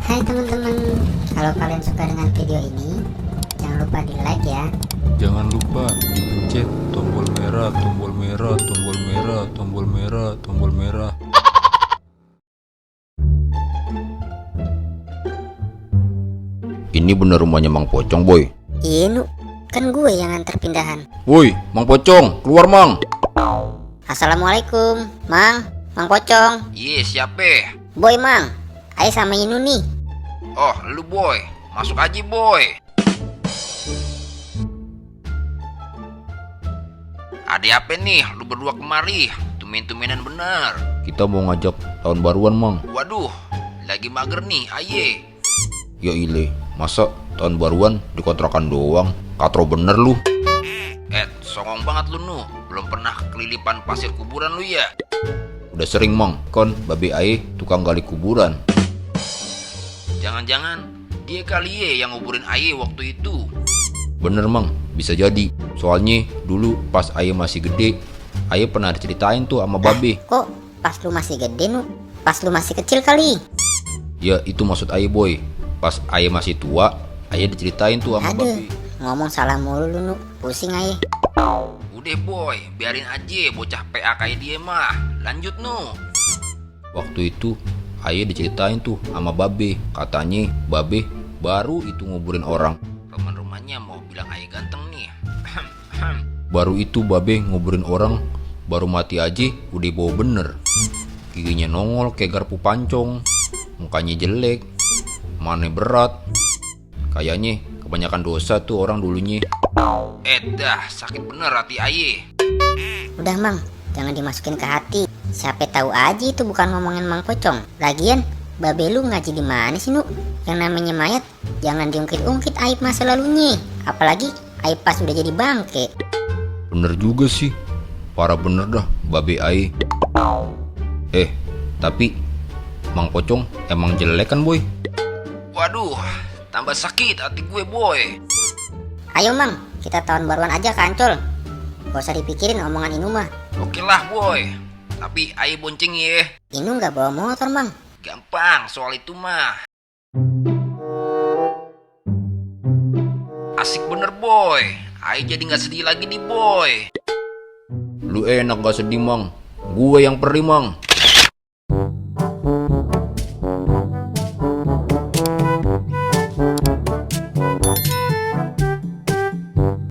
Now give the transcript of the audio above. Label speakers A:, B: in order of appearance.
A: Hai teman-teman, kalau kalian suka dengan video ini, jangan lupa di like ya.
B: Jangan lupa dipencet tombol merah, tombol merah, tombol merah, tombol merah, tombol merah.
C: Ini bener rumahnya Mang Pocong, boy.
A: Iya Nu, kan gue yang antar pindahan.
C: Woi, Mang Pocong, keluar Mang.
A: Assalamualaikum, Mang Pocong.
D: Iya, siapa?
A: Boy Mang, Ayo sama Inu nih.
D: Oh, lu boy. Masuk aja boy. Ada apa nih? Lu berdua kemari. Tumen-tumenan bener.
C: Kita mau ngajak tahun baruan, Mang.
D: Waduh, lagi mager nih, aye.
C: Ya ile, masa tahun baruan di kontrakan doang? Katro bener lu.
D: Songong banget lu Nu. Belum pernah kelilipan pasir kuburan lu ya?
C: Udah sering, Mang. Kon babe ae tukang gali kuburan.
D: Jangan-jangan dia kali ya yang nguburin aye waktu itu.
C: Bener, Mang. Bisa jadi. Soalnya dulu pas ae masih gede, ae pernah diceritain tuh sama babe.
A: Kok pas lu masih gede Nu? Pas lu masih kecil kali?
C: Ya itu maksud ae, boy. Pas ae masih tua, ae diceritain tuh sama
A: Aduh,
C: babe.
A: ngomong salah mulu lu Nu, pusing aja.
D: Udah boy, biarin aja bocah PA kayak dia mah. Lanjut Nu.
C: Waktu itu aye diceritain tuh sama babe. Katanya babe baru itu nguburin orang.
D: Teman rumahnya mau bilang aye ganteng nih.
C: Baru itu babe nguburin orang, baru mati aja udah bau bener. Giginya nongol kayak garpu pancong, mukanya jelek, mana berat. Kayaknya kebanyakan dosa tuh orang dulunya.
D: Dah sakit bener hati aye.
A: Udah Mang, jangan dimasukin ke hati. Siapa tahu aja itu bukan ngomongin Mang Pocong. Lagian, babe lu ngaji di mana sih Nu? Yang namanya mayat jangan diungkit-ungkit aib masa lalunya. Apalagi aib pas udah jadi bangke.
C: Bener juga sih, parah bener dah babe ae. Tapi Mang Pocong emang jelek kan, boy?
D: Waduh, tambah sakit hati gue boy.
A: Ayo Mang, kita tahun baruan aja kancol. Gak usah dipikirin omongan Inu mah.
D: Oke lah boy. Tapi aye bonceng ya.
A: Inu gak bawa motor Mang.
D: Gampang soal itu mah. Asik bener boy. Aye jadi gak sedih lagi nih boy.
C: Lu enak gak sedih, Mang? Gue yang perih, Mang.